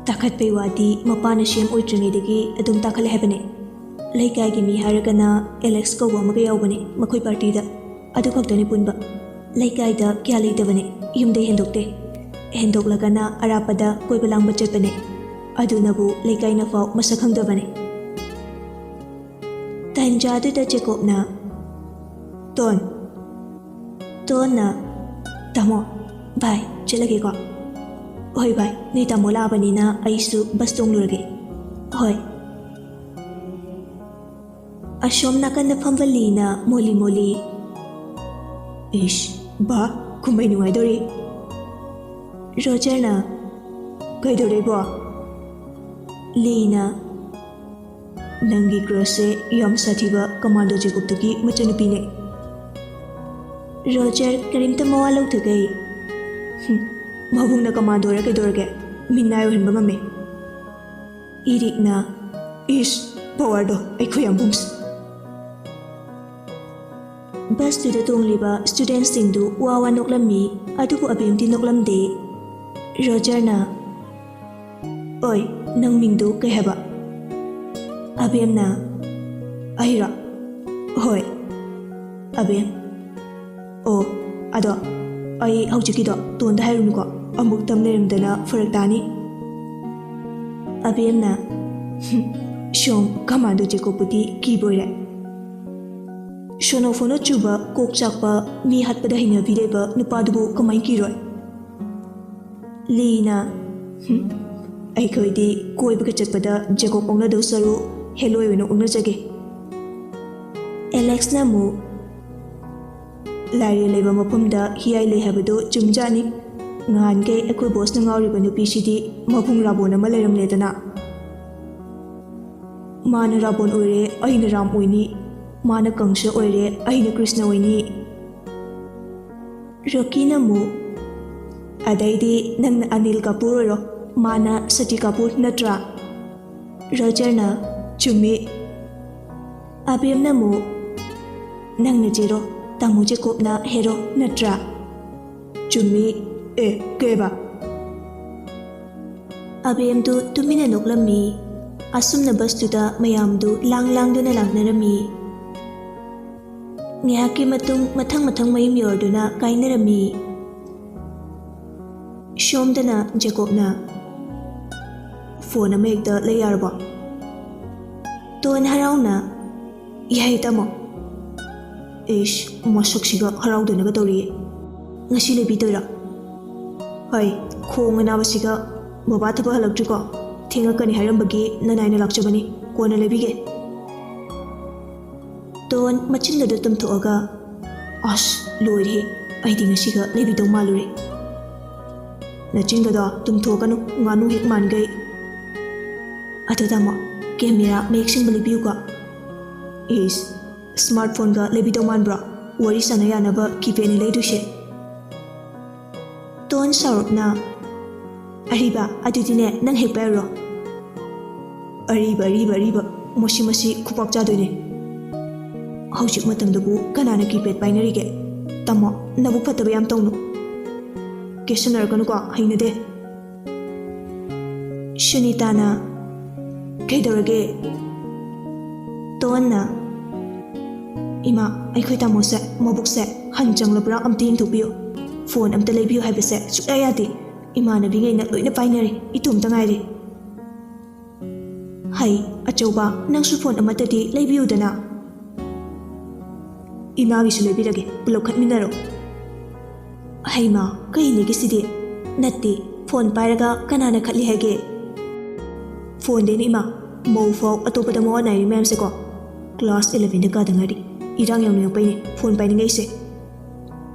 "ꯇꯥꯈꯠꯄꯩ ꯋꯥꯗꯤ ꯃꯄꯥꯅ ꯁꯤ ꯑꯦꯝ ꯑꯣꯏꯗ꯭ꯔꯤꯉꯩꯗꯒꯤ ꯑꯗꯨꯝ ꯇꯥꯈꯠꯂꯦ ꯍꯥꯏꯕꯅꯦ꯫ ꯂꯩꯀꯥꯏꯒꯤ ꯃꯤ ꯍꯥꯏꯔꯒꯅ ꯑꯦꯂꯦꯛꯁ ꯀꯧꯕ ꯑꯃꯒ ꯌꯥꯎꯕꯅꯦ ꯃꯈꯣꯏ ꯄꯥꯔꯇꯤꯗ, ꯑꯗꯨ ꯈꯛꯇꯅꯤ ꯄꯨꯟꯕ꯫ ꯂꯩꯀꯥꯏꯗ ꯀꯌꯥ ꯂꯩꯇꯕꯅꯦ, ꯌꯨꯝꯗꯩ ꯍꯦꯟꯗꯣꯛꯇꯦ꯫ ꯍꯦꯟꯗꯣꯛꯂꯒꯅ ꯑꯔꯥꯞꯄꯗ ꯀꯣꯏꯕ ꯂꯥꯡꯕ ꯆꯠꯄꯅꯦ, ꯑꯗꯨꯅꯕꯨ ꯂꯩꯀꯥꯏꯅꯐꯥꯎ ꯃꯁꯛ ꯈꯪꯗꯕꯅꯦ꯫ ꯇꯟꯖꯥꯗꯨꯗ ꯖꯦꯀꯣꯕꯅ, "ꯇꯣꯟ!" ꯇꯣꯟꯅ, "ꯇꯥꯃꯣ, ꯚꯥꯏ, ꯆꯠꯂꯒꯦꯀꯣ?" "ꯍꯣꯏ ꯚꯥꯏ, ꯅꯣꯏ ꯇꯥꯃꯣ ꯂꯥꯛꯑꯕꯅꯤꯅ ꯑꯩꯁꯨ ꯕꯁ ꯇꯣꯡꯂꯨꯔꯒꯦ꯫" "ꯍꯣꯏ꯫" ꯑꯁꯣꯝ ꯅꯥꯀꯟꯗ ꯐꯝꯕ ꯂꯤꯅ ꯃꯣꯂꯤ ꯃꯣꯂꯤ, "ꯏꯁ, ꯕꯥ, ꯀꯨꯝꯍꯩ ꯅꯨꯡꯉꯥꯏꯗꯣꯔꯤ꯫" ꯔꯣꯖꯔꯅ, "ꯀꯩꯗꯧꯔꯦꯕꯣ?" ꯂꯤꯅ, "ꯅꯪꯒꯤ ꯀ꯭ꯔꯁꯁꯦ ꯌꯥꯝ ꯁꯥꯊꯤꯕ ꯀꯃꯥꯟꯗꯣ ꯖꯦꯀꯣꯕꯇꯨꯒꯤ ꯃꯆꯟꯅꯨꯄꯤꯅꯦ꯫" ꯔꯣꯖꯔ ꯀꯔꯤꯝꯇ ꯃꯋꯥ ꯂꯧꯊꯈꯩ, "ꯍꯨꯝ, ꯃꯕꯨꯡꯅ ꯀꯃꯥꯟꯗꯣꯔ ꯀꯩꯗꯧꯔꯒꯦ? ꯃꯤꯅꯥꯏ ꯑꯣꯏꯍꯟꯕ ꯉꯝꯃꯦ꯫" ꯏꯔꯤꯛꯅ, "ꯏꯁ, ꯄꯋꯥꯔꯗꯣ ꯑꯩꯈꯣꯏ ꯌꯥꯝꯕꯨꯡꯁ!" ꯕꯁꯇꯨꯗ ꯇꯣꯡꯂꯤꯕ ꯁ꯭ꯇꯨꯗꯦꯟꯠꯁꯤꯡꯗꯨ ꯋꯥ ꯋꯥ ꯅꯣꯛꯂꯝꯃꯤ, ꯑꯗꯨꯕꯨ ꯑꯕꯦꯝꯗꯤ ꯅꯣꯛꯂꯝꯗꯦ꯫ ꯔꯣꯖꯔꯅ, "ꯑꯣꯏ, ꯅꯪ ꯃꯤꯡꯗꯨ ꯀꯩ ꯍꯥꯏꯕ?" ꯑꯕꯦꯝꯅ, "ꯑꯩꯔꯣ? ꯍꯣꯏ, ꯑꯕꯦꯝ꯫ ꯑꯣ, ꯑꯗꯣ ꯑꯩ ꯍꯧꯖꯤꯛꯀꯤꯗꯣ ꯇꯣꯟꯗ ꯍꯥꯏꯔꯨꯅꯨꯀꯣ, ꯑꯃꯨꯛ ꯇꯝ ꯂꯩꯔꯝꯗꯅ ꯐꯔꯛ ꯇꯥꯅꯤ꯫" ꯑꯕꯦꯝꯅ, "ꯍꯨꯝ, ꯁꯣꯝ ꯀꯃꯥꯟꯗꯣ ꯖꯦꯀꯣꯕꯄꯨꯗꯤ ꯀꯤꯕ ꯑꯣꯏꯔꯦ꯫ ꯁꯣꯅꯣ ꯐꯣꯅꯣ ꯆꯨꯕ, ꯀꯣꯛ ꯆꯥꯛꯄ, ꯃꯤ ꯍꯥꯠꯄꯗ ꯍꯩꯅꯕꯤ ꯂꯩꯕ ꯅꯨꯄꯥꯗꯨꯕꯨ ꯀꯃꯥꯏ ꯀꯤꯔꯣꯏ?" ꯂꯤꯅ, "ꯍꯨꯝ, ꯑꯩꯈꯣꯏꯗꯤ ꯀꯣꯏꯕꯒ ꯆꯠꯄꯗ ꯖꯦꯀꯣꯕ ꯑꯣꯛꯅꯗꯧ ꯁꯔꯨꯛ ꯍꯦꯂꯣꯏ ꯑꯣꯏꯅ ꯑꯣꯛꯅꯖꯒꯦ꯫" ꯑꯦꯂꯦꯛꯁꯅ ꯑꯃꯨꯛ, "ꯂꯥꯏꯔꯦꯟ ꯂꯩꯕ ꯃꯐꯝꯗ ꯍꯤꯌꯥꯏ ꯂꯩ ꯍꯥꯏꯕꯗꯨ ꯆꯨꯝꯖꯥꯠꯅꯤ꯫ ꯉꯍꯥꯟꯈꯩ ꯑꯩꯈꯣꯏ ꯕꯣꯁꯅ ꯉꯥꯎꯔꯤꯕ ꯅꯨꯄꯤꯁꯤꯗꯤ ꯃꯕꯨꯡ ꯔꯥꯕꯣꯟ ꯑꯃ ꯂꯩꯔꯝꯂꯦꯗꯅ꯫ ꯃꯥꯅ ꯔꯥꯕꯣꯟ ꯑꯣꯏꯔꯦ, ꯑꯩꯅ ꯔꯥꯝ ꯑꯣꯏꯅꯤ꯫ ꯃꯥꯅ ꯀꯪꯁ ꯑꯣꯏꯔꯦ, ꯑꯩꯅ ꯀ꯭ꯔꯤꯁꯅ ꯑꯣꯏꯅꯤ꯫" ꯔꯣꯀꯤꯅ ꯑꯃꯨꯛ, "ꯑꯗꯩꯗꯤ ꯅꯪꯅ ꯑꯅꯤꯜ ꯀꯥꯄꯨꯔ ꯑꯣꯏꯔꯣ, ꯃꯥꯅ ꯁꯇꯤ ꯀꯥꯄꯨꯔ ꯅꯠꯇ꯭ꯔꯥ?" ꯔꯣꯖꯔꯅ, "ꯆꯨꯝꯃꯤ꯫" ꯑꯕꯦꯝꯅ ꯑꯃꯨꯛ, "ꯅꯪꯅ ꯖꯦꯔꯣ, ꯇꯥꯃꯣ ꯖꯦꯀꯣꯕꯅ ꯍꯦꯔꯣ ꯅꯠꯇ꯭ꯔꯥ?" "ꯆꯨꯝꯃꯤ꯫ ꯑꯦ, ꯀꯩꯕ?" ꯑꯕꯦꯝꯗꯨ ꯇꯨꯃꯤꯟꯅ ꯅꯣꯛꯂꯝꯃꯤ꯫ ꯑꯁꯨꯝꯅ ꯕꯁꯇꯨꯗ ꯃꯌꯥꯝꯗꯨ ꯂꯥꯡ ꯂꯥꯡꯗꯨꯅ ꯂꯥꯛꯅꯔꯝꯃꯤ꯫ ꯉꯥꯏꯍꯥꯛꯀꯤ ꯃꯇꯨꯡ ꯃꯊꯪ ꯃꯊꯪ ꯃꯌꯨꯝ ꯌꯧꯔꯗꯨꯅ ꯀꯥꯏꯅꯔꯝꯃꯤ꯫ ꯁꯣꯝꯗꯅ ꯖꯦꯀꯣꯕꯅ, "ꯐꯣꯟ ꯑꯃ ꯍꯦꯛꯇ ꯂꯩ ꯌꯥꯔꯕꯣ?" ꯇꯣꯟ ꯍꯔꯥꯎꯅ, "ꯌꯥꯏ ꯇꯥꯃꯣ꯫" ꯏꯁ, ꯃꯁꯛꯁꯤꯒ ꯍꯔꯥꯎꯗꯅꯒ ꯇꯧꯔꯤꯌꯦ꯫ "ꯉꯁꯤ ꯂꯩꯕꯤꯗꯣꯏꯔꯣ?" "ꯍꯣꯏ, ꯈꯣꯡ ꯑꯅꯥꯕꯁꯤꯒ꯫ ꯕꯕꯥ ꯊꯕꯛ ꯍꯜꯂꯛꯇ꯭ꯔꯤꯀꯣ? ꯊꯦꯡꯉꯛꯀꯅꯤ ꯍꯥꯏꯔꯝꯕꯒꯤ ꯅꯅꯥꯏꯅ ꯂꯥꯛꯆꯕꯅꯤ꯫ ꯀꯣꯟꯅ ꯂꯩꯕꯤꯒꯦ꯫" ꯇꯣꯟ ꯃꯆꯤꯟꯒꯗꯣ ꯇꯨꯝꯊꯣꯛꯑꯒ, "ꯑꯁ, ꯂꯣꯏꯔꯦꯍꯦ, ꯑꯩꯗꯤ ꯉꯁꯤꯒ ꯂꯩꯕꯤꯗꯧ ꯃꯥꯜꯂꯨꯔꯦ꯫" "ꯅꯆꯤꯟꯒꯗꯣ ꯇꯨꯝꯊꯣꯛꯀꯅꯨ, ꯉꯥꯅꯨ ꯍꯦꯛ ꯃꯥꯟꯈꯩ꯫" "ꯑꯗꯣ ꯇꯥꯃꯣ, ꯀꯦꯃꯦꯔꯥ ꯃꯌꯦꯛ ꯁꯦꯡꯕ ꯂꯩꯕꯤꯌꯨꯀꯣ꯫" "ꯏꯁ, ꯁ꯭ꯃꯥꯔꯠ ꯐꯣꯟꯒ ꯂꯩꯕꯤꯗꯧ ꯃꯥꯟꯕ꯭ꯔꯣ? ꯋꯥꯔꯤ ꯁꯥꯟꯅ ꯌꯥꯅꯕ ꯀꯤꯄꯦꯗꯅꯤ ꯂꯩꯗꯣꯏꯁꯦ꯫" ꯇꯣꯟ ꯁꯥꯎꯔꯞꯅ, "ꯑꯔꯤꯕ, ꯑꯗꯨꯗꯤꯅꯦ, ꯅꯪ ꯍꯦꯛ ꯄꯥꯏꯔꯨꯔꯣ꯫" "ꯑꯔꯤꯕ, ꯑꯔꯤꯕ, ꯑꯔꯤꯕ, ꯃꯁꯤ, ꯃꯁꯤ ꯈꯨꯄꯥꯛ ꯆꯥꯗꯣꯏꯅꯦ꯫ ꯍꯧꯖꯤꯛ ꯃꯇꯝꯗꯕꯨ ꯀꯅꯥꯅ ꯀꯤꯄꯦꯗ ꯄꯥꯏꯅꯔꯤꯒꯦ? ꯇꯥꯃꯣ, ꯅꯕꯨꯛ ꯐꯠꯇꯕ ꯌꯥꯝ ꯇꯧꯅꯨ꯫ ꯀꯦꯁꯟꯅꯔꯛꯀꯅꯨꯀꯣ, ꯍꯩꯅꯗꯦ꯫" ꯁꯨꯅꯤꯇꯥꯅ, "ꯀꯩꯗꯧꯔꯒꯦ?" ꯇꯣꯟꯅ, "ꯏꯃꯥ, ꯑꯩꯈꯣꯏ ꯇꯥꯃꯣꯁꯦ ꯃꯕꯨꯛꯁꯦ ꯍꯟ ꯆꯪꯂꯕ꯭ꯔꯥ ꯑꯝꯇ ꯌꯦꯡꯊꯣꯛꯄꯤꯌꯨ꯫ ꯐꯣꯟ ꯑꯝꯇ ꯂꯩꯕꯤꯌꯨ ꯍꯥꯏꯕꯁꯦ ꯁꯨꯛꯌꯥ ꯌꯥꯗꯦ꯫ ꯏꯃꯥꯟꯅꯕꯤꯉꯩꯅ ꯂꯣꯏꯅ ꯄꯥꯏꯅꯔꯦ, ꯏꯇꯣꯝꯇ ꯉꯥꯏꯔꯦ꯫" "ꯍꯩ, ꯑꯆꯧꯕ, ꯅꯪꯁꯨ ꯐꯣꯟ ꯑꯃꯠꯇꯗꯤ ꯂꯩꯕꯤꯌꯨꯗꯅ꯫" "ꯏꯃꯥꯒꯤꯁꯨ ꯂꯩꯕꯤꯔꯒꯦ, ꯄꯨꯂꯞ ꯈꯠꯃꯤꯟꯅꯔꯣ꯫" "ꯍꯩꯃꯥ, ꯀꯩꯅꯦꯒꯦ ꯁꯤꯗꯤ? ꯅꯠꯇꯦ, ꯐꯣꯟ ꯄꯥꯏꯔꯒ ꯀꯅꯥꯅ ꯈꯠꯂꯤ ꯍꯥꯏꯒꯦ? ꯐꯣꯟꯗꯩꯅ ꯏꯃꯥ, ꯃꯧ ꯐꯥꯎ ꯑꯇꯣꯞꯄꯗ ꯃꯋꯥ ꯅꯥꯏꯔꯤ ꯃꯌꯥꯝꯁꯦꯀꯣ꯫ ꯀ꯭ꯂꯥꯁ ꯏꯂꯚꯦꯟꯗ ꯀꯥꯗ ꯉꯥꯏꯔꯤ, ꯏꯔꯥꯡ ꯌꯥꯎꯅꯤꯡꯉꯛꯄꯩꯅꯦ ꯐꯣꯟ ꯄꯥꯏꯅꯤꯡꯉꯛꯏꯁꯦ꯫"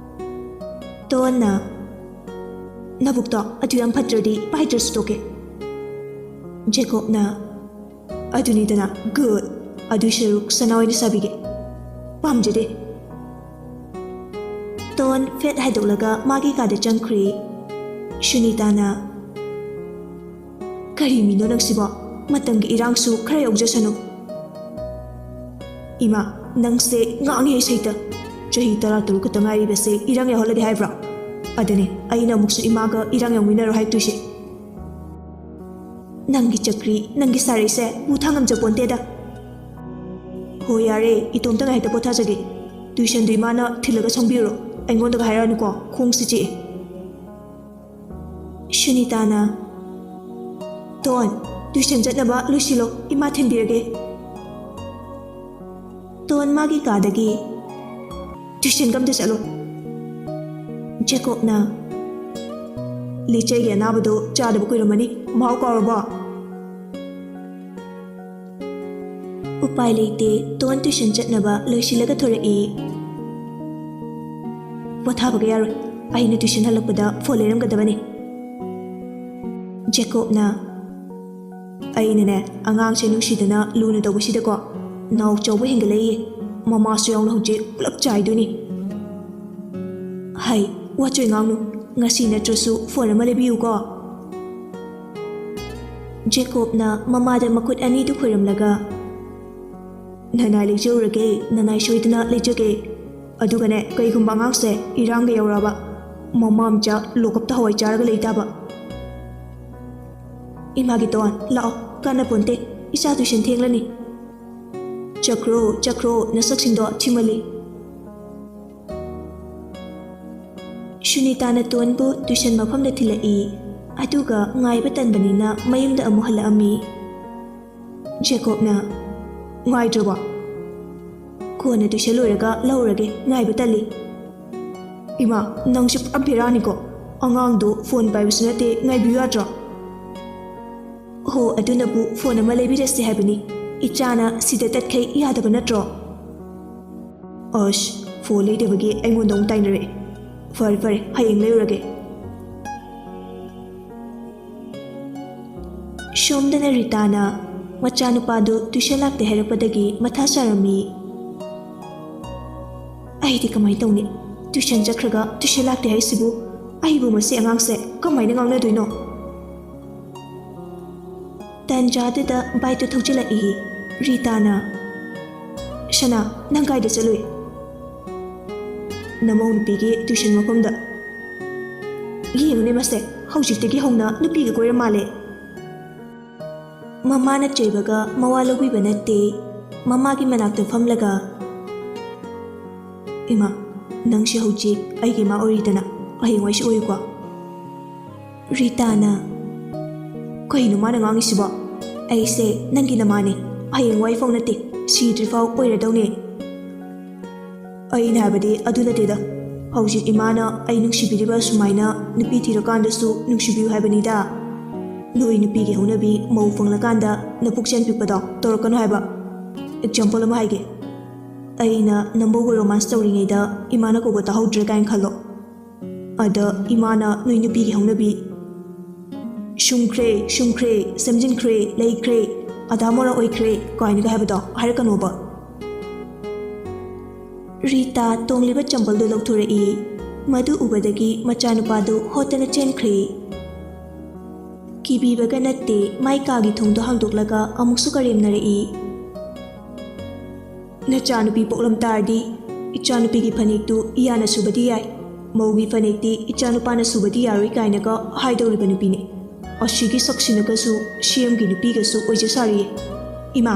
ꯇꯣꯟꯅ, "ꯅꯕꯨꯛꯇꯣ ꯑꯗꯨ ꯌꯥꯝ ꯐꯠꯇ꯭ꯔꯗꯤ ꯄꯥꯏꯗ꯭ꯔꯁꯨ ꯇꯣꯛꯀꯦ꯫" ꯖꯦꯀꯣꯕꯅ, "ꯑꯗꯨꯅꯤꯗꯅ, ꯒꯨꯗ꯫ ꯑꯗꯨꯏ ꯁꯔꯨꯛ ꯁꯅꯥ ꯑꯣꯏꯅ ꯁꯥꯕꯤꯒꯦ꯫ ꯄꯥꯝꯖꯗꯦ꯫" ꯇꯣꯟ ꯐꯦꯠ ꯍꯥꯏꯗꯣꯛꯂꯒ ꯃꯥꯒꯤ ꯀꯥꯗ ꯆꯪꯈ꯭ꯔꯦ꯫ ꯁꯨꯅꯤꯇꯥꯅ, "ꯀꯔꯤ ꯃꯤꯅꯣ ꯅꯪꯁꯤꯕꯣ? ꯃꯇꯝꯒꯤ ꯏꯔꯥꯡꯁꯨ ꯈꯔ ꯌꯥꯎꯖꯁꯅꯨ꯫" "ꯏꯃꯥ, ꯅꯪꯁꯦ ꯉꯥꯡꯉꯦ ꯁꯩꯇ꯫ ꯆꯍꯤ ꯇꯔꯥꯇꯔꯨꯛ ꯈꯛꯇ ꯉꯥꯏꯔꯤꯕꯁꯦ ꯏꯔꯥꯡ ꯌꯥꯎꯍꯜꯂꯒꯦ ꯍꯥꯏꯕ꯭ꯔꯣ? ꯑꯗꯨꯅꯦ, ꯑꯩꯅ ꯑꯃꯨꯛꯁꯨ ꯏꯃꯥꯒ ꯏꯔꯥꯡ ꯌꯥꯎꯃꯤꯟꯅꯔꯣ ꯍꯥꯏꯗꯣꯏꯁꯦ꯫ ꯅꯪꯒꯤ ꯆꯀ꯭ꯔꯤ, ꯅꯪꯒꯤ ꯁꯥꯔꯩꯁꯦ ꯄꯨ ꯊꯥꯡꯉꯝꯖꯄꯣꯟꯇꯦꯗ꯫" "ꯍꯣ ꯌꯥꯔꯦ, ꯏꯇꯣꯝꯇ ꯉꯥꯏꯍꯥꯛꯇ ꯄꯣꯊꯥꯖꯒꯦ꯫ ꯇ꯭ꯌꯨꯁꯟꯗꯨ ꯏꯃꯥꯅ ꯊꯤꯜꯂꯒ ꯁꯪꯕꯤꯔꯣ꯫ ꯑꯩꯉꯣꯟꯗꯒ ꯍꯥꯏꯔꯛꯑꯅꯨꯀꯣ, ꯈꯣꯡꯁꯤ ꯆꯤꯛꯑꯦ꯫ ꯁꯨꯅꯤꯇꯥꯅ, "ꯇꯣꯟ, ꯇ꯭ꯌꯨꯁꯟ ꯆꯠꯅꯕ ꯂꯣꯏꯁꯤꯜꯂꯣ, ꯏꯃꯥ ꯊꯤꯟꯕꯤꯔꯒꯦ꯫" ꯇꯣꯟ ꯃꯥꯒꯤ ꯀꯥꯗꯒꯤ, "ꯇ꯭ꯌꯨꯁꯟꯒ ꯑꯝꯇ ꯆꯠꯂꯣ꯫" ꯖꯦꯀꯣꯕꯅ, "ꯂꯤꯆꯩꯒꯤ ꯑꯅꯥꯕꯗꯣ ꯆꯥꯗꯕ ꯀꯨꯏꯔꯝꯃꯅꯤ, ꯃꯍꯥꯎ ꯀꯥꯎꯔꯕꯣ?" ꯎꯄꯥꯏ ꯂꯩꯇꯦ, ꯇꯣꯟ ꯇ꯭ꯌꯨꯁꯟ ꯆꯠꯅꯕ ꯂꯣꯏꯁꯤꯜꯂꯒ ꯊꯣꯔꯛꯏ꯫ "ꯄꯣꯊꯥꯕꯒ ꯌꯥꯔꯣꯏ, ꯑꯩꯅ ꯇ꯭ꯌꯨꯁꯟ ꯍꯜꯂꯛꯄꯗ ꯐꯣꯟ ꯂꯩꯔꯝꯒꯗꯕꯅꯤ꯫" ꯖꯦꯀꯣꯕꯅ, "ꯑꯩꯅꯅꯦ, ꯑꯉꯥꯡꯁꯦ ꯅꯨꯡꯁꯤꯗꯅ ꯂꯨꯅ ꯇꯧꯕꯁꯤꯗꯀꯣ, ꯅꯥꯎ ꯆꯥꯎꯕ ꯍꯦꯟꯒꯠꯂꯛꯏꯌꯦ꯫ ꯃꯃꯥꯁꯨ ꯌꯥꯎꯅ ꯍꯧꯖꯤꯛ ꯄꯨꯂꯞ ꯆꯥꯏꯗꯣꯏꯅꯤ꯫" "ꯍꯩ, ꯋꯥꯆꯣꯏ ꯉꯥꯡꯅꯨ, ꯉꯁꯤ ꯅꯠꯇ꯭ꯔꯁꯨ ꯐꯣꯟ ꯑꯃ ꯂꯩꯕꯤꯌꯨꯀꯣ꯫" ꯖꯦꯀꯣꯕꯅ ꯃꯃꯥꯗ ꯃꯈꯨꯠ ꯑꯅꯤꯗꯨ ꯈꯣꯏꯔꯝꯂꯒ, "ꯅꯅꯥꯏ ꯂꯩꯖꯔꯨꯔꯒꯦ, ꯅꯅꯥꯏ ꯁꯣꯏꯗꯅ ꯂꯩꯖꯒꯦ꯫ ꯑꯗꯨꯒꯅꯦ, ꯀꯩꯒꯨꯝꯕ ꯑꯉꯥꯡꯁꯦ ꯏꯔꯥꯡꯒ ꯌꯧꯔꯛꯑꯕ, ꯃꯃꯥ ꯃꯆꯥ ꯂꯣꯀꯞꯇ ꯍꯋꯥꯏ ꯆꯥꯔꯒ ꯂꯩ ꯇꯥꯕ꯫" "ꯏꯃꯥꯒꯤ ꯇꯣꯟ, ꯂꯥꯛꯑꯣ, ꯀꯥꯟꯅꯄꯣꯟꯇꯦ, ꯏꯆꯥ ꯇ꯭ꯌꯨꯁꯟ ꯊꯦꯡꯂꯅꯤ꯫" "ꯆꯠꯈ꯭ꯔꯣ, ꯆꯠꯈ꯭ꯔꯣ, ꯅꯁꯛꯁꯤꯡꯗꯣ ꯊꯤꯃꯜꯂꯤ꯫" ꯁꯨꯅꯤꯇꯥꯅ ꯇꯣꯟꯕꯨ ꯇ꯭ꯌꯨꯁꯟ ꯃꯐꯝꯗ ꯊꯤꯜꯂꯛꯏ, ꯑꯗꯨꯒ ꯉꯥꯏꯕ ꯇꯟꯕꯅꯤꯅ ꯃꯌꯨꯝꯗ ꯑꯃꯨꯛ ꯍꯜꯂꯛꯑꯝꯃꯤ꯫ ꯖꯦꯀꯣꯕꯅ, "ꯉꯥꯏꯗ꯭ꯔꯕꯣ? ꯀꯣꯟꯅ ꯇ꯭ꯌꯨꯁꯟ ꯂꯣꯏꯔꯒ ꯂꯧꯔꯒꯦ, ꯉꯥꯏꯕ ꯇꯜꯂꯤ꯫" "ꯏꯃꯥ, ꯅꯪꯁꯦ ꯄꯨꯔꯥ ꯕꯦꯔꯥꯅꯤꯀꯣ꯫ ꯑꯉꯥꯡꯗꯣ ꯐꯣꯟ ꯄꯥꯏꯕꯁꯨ ꯅꯠꯇꯦ, ꯉꯥꯏꯕꯤꯌꯨ ꯌꯥꯗ꯭ꯔꯣ?" "ꯍꯣ, ꯑꯗꯨꯅꯕꯨ ꯐꯣꯟ ꯑꯃ ꯂꯩꯕꯤꯔꯁꯦ ꯍꯥꯏꯕꯅꯤ꯫ ꯏꯆꯥꯅ ꯁꯤꯗ ꯇꯠꯈꯩ ꯌꯥꯗꯕ ꯅꯠꯇ꯭ꯔꯣ?" ꯑꯁ, ꯐꯣꯟ ꯂꯩꯗꯕꯒꯤ ꯑꯩꯉꯣꯟꯗ ꯑꯃꯨꯛ ꯇꯥꯏꯅꯔꯛꯑꯦ꯫ ꯐꯔꯦ, ꯐꯔꯦ, ꯍꯌꯦꯡ ꯂꯩꯔꯨꯔꯒꯦ꯫ ꯁꯣꯝꯗꯅ ꯔꯤꯇꯥꯅ ꯃꯆꯥꯅꯨꯄꯥꯗꯨ ꯇ꯭ꯌꯨꯁꯟ ꯂꯥꯛꯇꯦ ꯍꯥꯏꯔꯛꯄꯗꯒꯤ ꯃꯊꯥ ꯁꯥꯔꯝꯃꯤ꯫ "ꯑꯩꯗꯤ ꯀꯃꯥꯏꯅ ꯇꯧꯅꯤ? ꯇ꯭ꯌꯨꯁꯟ ꯆꯠꯈ꯭ꯔꯒ ꯇ꯭ꯌꯨꯁꯟ ꯂꯥꯛꯇꯦ ꯍꯥꯏꯁꯤꯕꯨ? ꯑꯩꯕꯨ ꯃꯁꯤ ꯑꯉꯥꯡꯁꯦ ꯀꯃꯥꯏꯅ ꯉꯥꯡꯅꯗꯣꯏꯅꯣ?" ꯇꯟꯖꯥꯗꯨꯗ ꯕꯥꯏꯛꯇꯨ ꯊꯧꯖꯤꯜꯂꯛꯏ꯫ ꯔꯤꯇꯥꯅ, "ꯁꯅꯥ, ꯅꯪ ꯀꯥꯏꯗ ꯆꯠꯂꯨꯏ?" "ꯅꯃꯧ ꯅꯨꯄꯤꯒꯤ ꯇ꯭ꯌꯨꯁꯟ ꯃꯐꯝꯗ꯫ ꯌꯦꯡꯉꯨꯅꯦ ꯃꯁꯦ, ꯍꯧꯖꯤꯛꯇꯒꯤ ꯍꯧꯅ ꯅꯨꯄꯤꯒ ꯀꯣꯏꯔ ꯃꯥꯜꯂꯦ꯫" ꯃꯃꯥꯅ ꯆꯩꯕꯒ ꯃꯋꯥ ꯂꯧꯕꯤꯕ ꯅꯠꯇꯦ꯫ ꯃꯃꯥꯒꯤ ꯃꯅꯥꯛꯇ ꯐꯝꯂꯒ, ꯏꯃꯥ, ꯅꯪꯁꯦ ꯍꯧꯖꯤꯛ ꯑꯩꯒꯤ ꯏꯃꯥ ꯑꯣꯏꯔꯤꯗꯅ, ꯍꯌꯦꯡꯋꯥꯏꯁꯨ ꯑꯣꯏꯌꯨꯀꯣ꯫ ꯔꯤꯇꯥꯅ, "ꯀꯩꯅꯣ ꯃꯥꯅ ꯉꯥꯡꯉꯤꯁꯤꯕꯣ? ꯑꯩꯁꯦ ꯅꯪꯒꯤ ꯅꯃꯥꯅꯦ, ꯍꯌꯦꯡꯋꯥꯏ ꯐꯥꯎ ꯅꯠꯇꯦ, ꯁꯤꯗ꯭ꯔꯤꯐꯥꯎ ꯑꯣꯏꯔꯗꯧꯅꯦ꯫" ꯑꯩꯅ ꯍꯥꯏꯕꯗꯤ ꯑꯗꯨ ꯅꯠꯇꯦꯗ꯫ ꯍꯧꯖꯤꯛ ꯏꯃꯥꯅ ꯑꯩ ꯅꯨꯡꯁꯤꯕꯤꯔꯤꯕ ꯁꯨꯃꯥꯏꯅ ꯅꯨꯄꯤ ꯊꯤꯔꯀꯥꯟꯗꯁꯨ ꯅꯨꯡꯁꯤꯕꯤꯌꯨ ꯍꯥꯏꯕꯅꯤꯗ꯫ ꯅꯣꯏ ꯅꯨꯄꯤꯒꯤ ꯍꯧꯅꯕꯤ ꯃꯧ ꯐꯪꯂꯀꯥꯟꯗ ꯅꯄꯨꯛꯆꯦꯟ ꯄꯤꯛꯄꯗꯣ ꯇꯧꯔꯛꯀꯅꯨ ꯍꯥꯏꯕ꯫ Example ꯑꯃ ꯍꯥꯏꯒꯦ꯫ ꯑꯩꯅ ꯅꯝꯕꯣꯒ romance ꯇꯧꯔꯤꯉꯩꯗ ꯏꯃꯥꯅ ꯀꯧꯕ ꯇꯥꯍꯧꯗ꯭ꯔꯦ ꯀꯥꯏꯅ ꯈꯜꯂꯣ꯫ ꯑꯗ ꯏꯃꯥꯅ ꯅꯣꯏ ꯅꯨꯄꯤꯒꯤ ꯍꯧꯅꯕꯤ "ꯁꯨꯝꯈ꯭ꯔꯦ, ꯁꯨꯝꯈ꯭ꯔꯦ, ꯁꯦꯝꯖꯤꯟꯈ꯭ꯔꯦ, ꯂꯩꯈ꯭ꯔꯦ, ꯑꯗꯥ ꯃꯣꯔꯥ ꯑꯣꯏꯈ꯭ꯔꯦ" ꯀꯥꯏꯅꯒ ꯍꯥꯏꯕꯗꯣ ꯍꯥꯏꯔꯛꯀꯅꯣꯕ꯫ ꯔꯤꯇꯥ ꯇꯣꯡꯂꯤꯕ ꯆꯝꯕꯜꯗꯨ ꯂꯧꯊꯣꯔꯛꯏ꯫ ꯃꯗꯨ ꯎꯕꯗꯒꯤ ꯃꯆꯥꯅꯨꯄꯥꯗꯨ ꯍꯣꯠꯇꯅ ꯆꯦꯟꯈ꯭ꯔꯦ꯫ ꯀꯤꯕꯤꯕꯒ ꯅꯠꯇꯦ, ꯃꯥꯏ ꯀꯥꯒꯤ ꯊꯣꯡꯗꯣ ꯍꯥꯡꯗꯣꯛꯂꯒ ꯑꯃꯨꯛꯁꯨ ꯀꯔꯦꯝꯅꯔꯛꯏ꯫ "ꯅꯆꯥꯅꯨꯄꯤ ꯄꯣꯛꯂꯝ ꯇꯥꯔꯗꯤ, ꯏꯆꯥꯅꯨꯄꯤꯒꯤ ꯐꯅꯦꯛꯇꯨ ꯏꯌꯥꯅ ꯁꯨꯕꯗꯤ ꯌꯥꯏ, ꯃꯧꯒꯤ ꯐꯅꯦꯛꯇꯤ ꯏꯆꯥꯅꯨꯄꯥꯅ ꯁꯨꯕꯗꯤ ꯌꯥꯔꯣꯏ" ꯀꯥꯏꯅꯒ ꯍꯥꯏꯗꯧꯔꯤꯕ ꯅꯨꯄꯤꯅꯦ꯫ ꯑꯁꯤꯒꯤ ꯁꯛꯁꯤꯅꯒꯁꯨ ꯁꯤ ꯑꯦꯝꯒꯤ ꯅꯨꯄꯤꯒꯁꯨ ꯑꯣꯏꯖ ꯁꯥꯔꯤꯌꯦ꯫ ꯏꯃꯥ,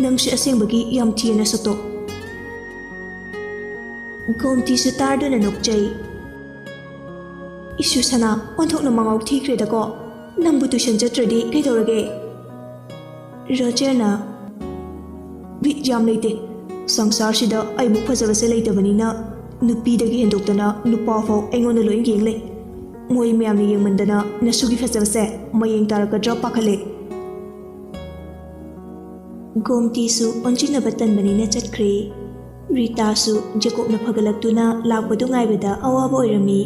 ꯅꯪꯁꯦ ꯑꯁꯦꯡꯕꯒꯤ ꯌꯥꯝ ꯊꯤꯌꯦ ꯅꯁꯛꯇꯣ꯫ ꯒꯣꯝꯇꯤꯁꯨ ꯇꯥꯔꯗꯨꯅ ꯅꯣꯛꯆꯩ꯫ "ꯏꯁꯨ ꯁꯅꯥ, ꯑꯣꯟꯊꯣꯛꯅ ꯃꯉꯥꯎ ꯊꯤꯈ꯭ꯔꯦꯗꯀꯣ꯫ ꯅꯪꯕꯨ tuition ꯆꯠꯇ꯭ꯔꯗꯤ ꯀꯩꯗꯧꯔꯒꯦ?" ꯔꯣꯖꯔꯅ, "ꯕꯤꯠ ꯌꯥꯝ ꯂꯩꯇꯦ꯫ ꯁꯪꯁꯥꯔꯁꯤꯗ ꯑꯩꯃꯨꯛ ꯐꯖꯕꯁꯦ ꯂꯩꯇꯕꯅꯤꯅ ꯅꯨꯄꯤꯗꯒꯤ ꯍꯦꯟꯗꯣꯛꯇꯅ ꯅꯨꯄꯥ ꯐꯥꯎ ꯑꯩꯉꯣꯟꯗ ꯂꯣꯏ ꯌꯦꯡ ꯂꯩ꯫ ꯃꯣꯏ ꯃꯌꯥꯝꯅ ꯌꯦꯡꯃꯟꯗꯅ ꯅꯁꯨꯒꯤ ꯐꯖꯕꯁꯦ ꯃꯌꯦꯡ ꯇꯥꯔꯛꯀꯗ꯭ꯔꯥ ꯄꯥꯈꯠꯂꯦ꯫" ꯒꯣꯝꯇꯤꯁꯨ ꯑꯣꯟꯁꯤꯟꯅꯕ ꯇꯟꯕꯅꯤꯅ ꯆꯠꯈ꯭ꯔꯦ꯫ ꯔꯤꯇꯥꯁꯨ ꯖꯦꯀꯣꯕꯅ ꯐꯒꯠꯂꯛꯇꯨꯅ ꯂꯥꯛꯄꯗꯨ ꯉꯥꯏꯕꯗ ꯑꯋꯥꯕ ꯑꯣꯏꯔꯝꯃꯤ꯫